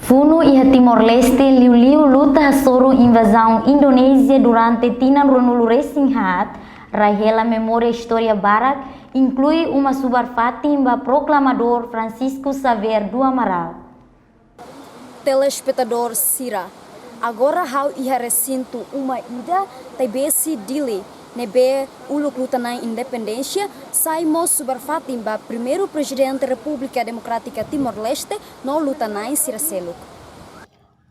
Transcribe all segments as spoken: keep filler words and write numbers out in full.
Funu iha Timor-Leste liuliu luta hasoru invazaun Indonézia durante tinan ruanulu-resin-haat, rai hela memória istória barak, inklui uma subar-fatin ba proklamadór Francisco Xavier do Amaral. Telespetadór sira, agora ha'u iha resintu uma ida Taibesi, Dili, ne'ebé uluk luta-na'in independénsia, sai mós subar-fatin ba Primeiru Prezidente Repúblika Demokrátika Timor-Leste no luta-na'in sira seluk.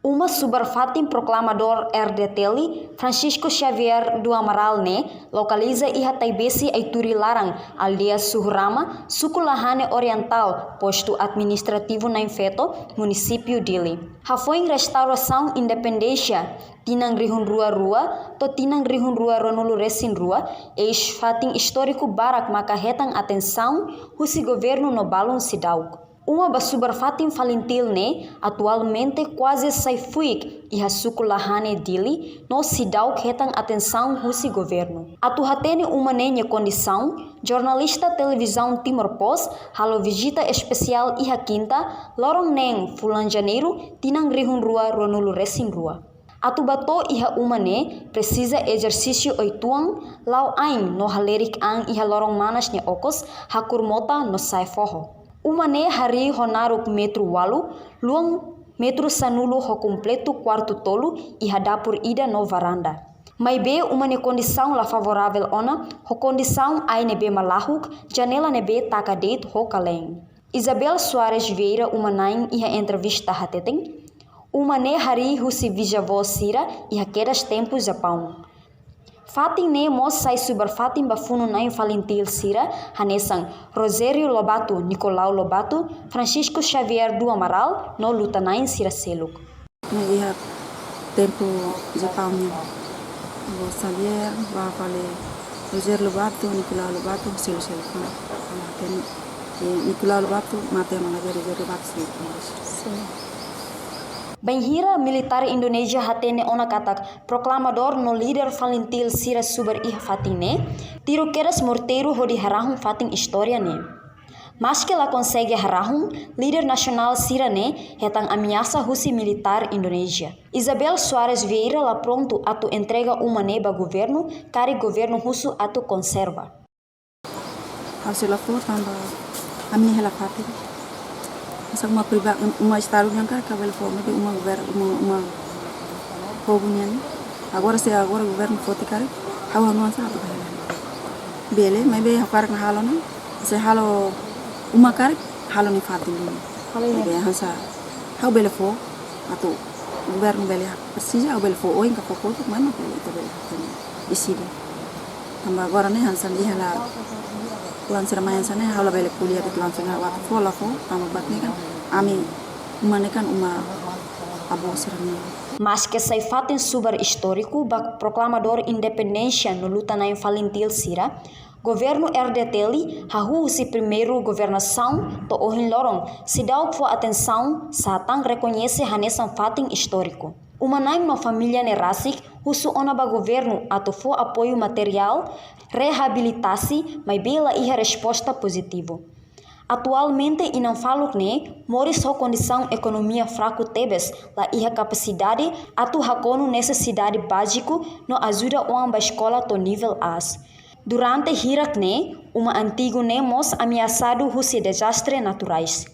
Uma subar-fatin proklamadór R D T L, Francisco Xavier do Amaral ne'e lokaliza iha Taibesi Aituri laran, aldeia Suhurama, suku Lahane Orientál, postu administrativu na'in-feto, munisípiu Dili. Hafoin restaurasaun independénsia, tinan rihun rua rua to'o tinan rihun rua ruanulu-resin-rua, eis-fatin istóriku barak maka hetan atensaun husi governu no balun seidauk. Uma ba subar-fatin Falintil ne'e atualmente kuaze sai fuik iha suku Lahane, Dili, no seidauk hetan atensaun husi governu. Atu hatene uma ne'e nia kondisaun, jornalista Televizaun Timor Post halo vizita espesiál iha kinta, loron neen, fulan Janeiru, tinan rihun rua ruanulu-resin-rua. Atu bá to'o iha uma ne'e presiza ezersísiu uitoan, la'o ain no halerik an iha loron manas nia okos, hakur mota no sa'e foho. Uma ne'e harii ho naruk metru ualu, luan metru sanulu ho kompletu kuartu tolu, iha dapur ida no varanda. Maibé uma nia kondisaun la favoravel ona, ho kondisaun ain ne'ebé malahuk, janela ne'ebé taka de'it ho kaleen. Isabel Soares Vieira, uma-na'in, iha entrevista hateten, uma ne'e harii husi bizavó sira iha kedas tempu Japaun. Fatin ne'e mós sai subar-fatin ba funu-na'in Falintil sira, hanesan Rogério Lobato, Nicolau Lobato, Francisco Xavier do Amaral, no luta-na'in sira seluk. Ne'e iha tempu Japaun nian. Avó Xavier, bá fali Rogério Lobato, Nicolau Lobato, selu-selu fali. Ela hatene, eh, Nicolau Lobato mate, maibé Rogério Lobato sei. Sin. Bainhira militár Indonézia hatene ona katak proklamadór no líder Falintil sira subar iha fatin ne'e, tiru kedas morteiru hodi harahun fatin istória ne'e. Maske la konsege harahun, líder nasionál sira-ne'e hetan ameasa husi militár Indonézia. Isabel Soares Vieira la prontu atu entrega uma ne'e ba governu, karik governu husu atu konserva. Ha'u sei la fó tanba ami-nia hela fatin. Hanesan uma priva-, uma estadu nian karik ha'u bele fó, maibé uma gover-, uma, uma povu nian. Agora se agora governu foti karik, ha'u hanoin hanesan atu bá hela. Bele, maibé ha'u karik la halo ona. Se halo uma karik, halo nia fatin duni. Halo nia. Maibé hanesan ha'u bele fó, atu governu bele, presiza ha'u bele fó oin ka fó kotuk, maibé bele, ita bele hatene deside. Tanba agora ne'e hanesan iha la, kulan sira mai hanesan ne'e, ha'u labele ko'alia de'it langsung ha'u atu fó la fó, tanba buat ne'e kan, ami uma ne'e kan uma avó sira-nian. Maske sai fatin subar istóriku ba proklamadór independénsia no luta-na'in Falintil sira, governu R D T L hahú husi primeiru governasaun to'o ohin loron seidauk fó atensaun, sá tan rekoñese hanesan fatin istóriku. Uma-na'in no família ne'e rasik husu ona ba governu atu fó apoiu materiál, reabilitasi, maibé la iha resposta pozitivu. Atualmente inan faluk ne'e moris ho kondisaun ekonomia fraku tebes, la iha kapasidade atu hakonu nesesidade báziku no ajuda oan ba eskola to'o nivel aas. Durante hirak ne'e, uma antigu ne'e mós ameasadu husi dezastre naturais.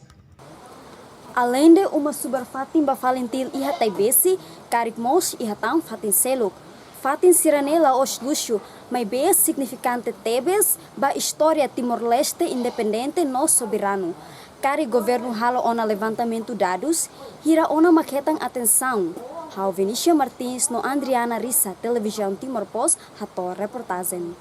Aleinde uma subar fatin ba Falintil iha Taibesi, karik mós iha tan fatin seluk. Fatin sira-ne'e la'ós luxu, maibé signifikante tebes ba istória Timor-Leste independente no soberanu. Karik governu halo ona levantamentu dadus, hira ona mak hetan atensaun. Ha'u Venetia Martins no Andriana Rissa, Televizaun Timor Post, hato'o reportajen.